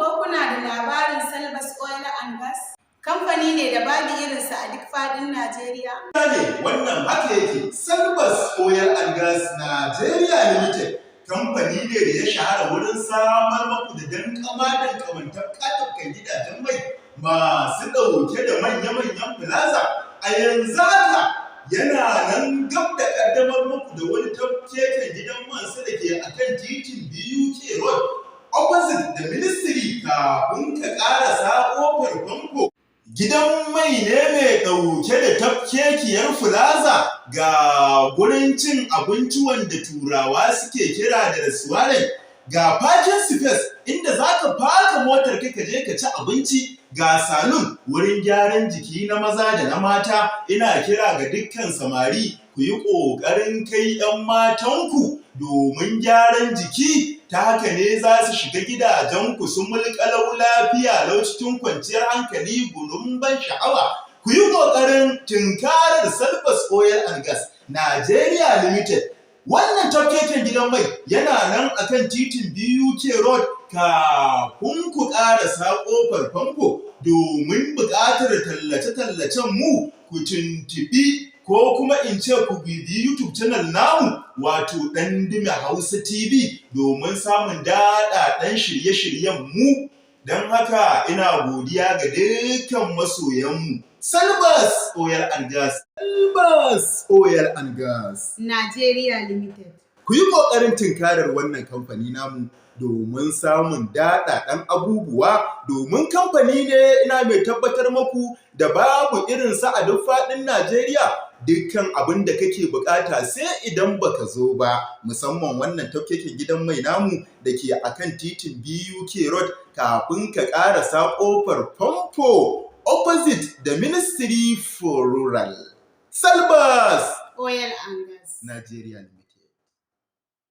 ko kuna da labarin Salbas Oil and Gas? Kamfani ne da babu irinsa a duk faɗin Najeriya. Ne wannan haka yake. Salbas Oil and Gas Nigeria Limited kamfani ne da ya shahara wurin samar maku da dankama dankaman tafka gidajen mai masu ɗauke da manya-manyan plaza. A yanzu haka yana nan gab da ƙaddamar muku da wani tafkeken gidan mansa da ke akan titin BUK Road, opposite da Ministry, kafin ka ƙarasa ƙofar famfo. Gidan mai ne mai ɗauke da tafkekiyar plaza, ga gurin cin abinci wanda Turawa suke kira da restaurant, ga parking space inda za ka faka motar ka je ka ci abinci, ga salon wurin gyaran jiki na maza da na mata. Ina kira ga dukkan samari, ku yi ƙoƙarin kai 'yan matanku domin gyaran jiki. Ta haka ne za su shiga gidajenku su mulƙalau, lafiya lau, cikin kwanciyar hankali, gurin ban sha'awa. Ku yi ƙoƙarin tunkarar Salbas Oil and Gas Nigeria Limited. Wannan tafkeken gidan mai yana nan akan titin BUK Road, kafin ku ƙarasa ƙofar famfo. Domin buƙatar tallace-tallacen mu, ku tuntuɓi ko kuma in ce ku bibiyi YouTube channel namu, wato Ɗandume Hausa TV, domin samun daɗaɗɗen shirye-shiryen mu. Don haka ina godiya ga dukkan masoyanmu. Salbas Oil and Gas, Salbas Oil and Gas Nigeria Limited. Ku yi ƙoƙarin tunkarar wannan kamfani namu domin samun daɗaɗɗen abubuwa, domin kamfani ne, ina mai tabbatar maku, da babu irinsa a duk faɗin Najeriya. Dukkan abin da kake bukata, sai idan baka zo ba, musamman wannan tafkeken gidan mai namu da ke akan titin BUK Road, kafin ka ƙarasa ƙofar famfo, opposite the Ministry for Rural. Salbas Oil and Gas Nigeria Limited.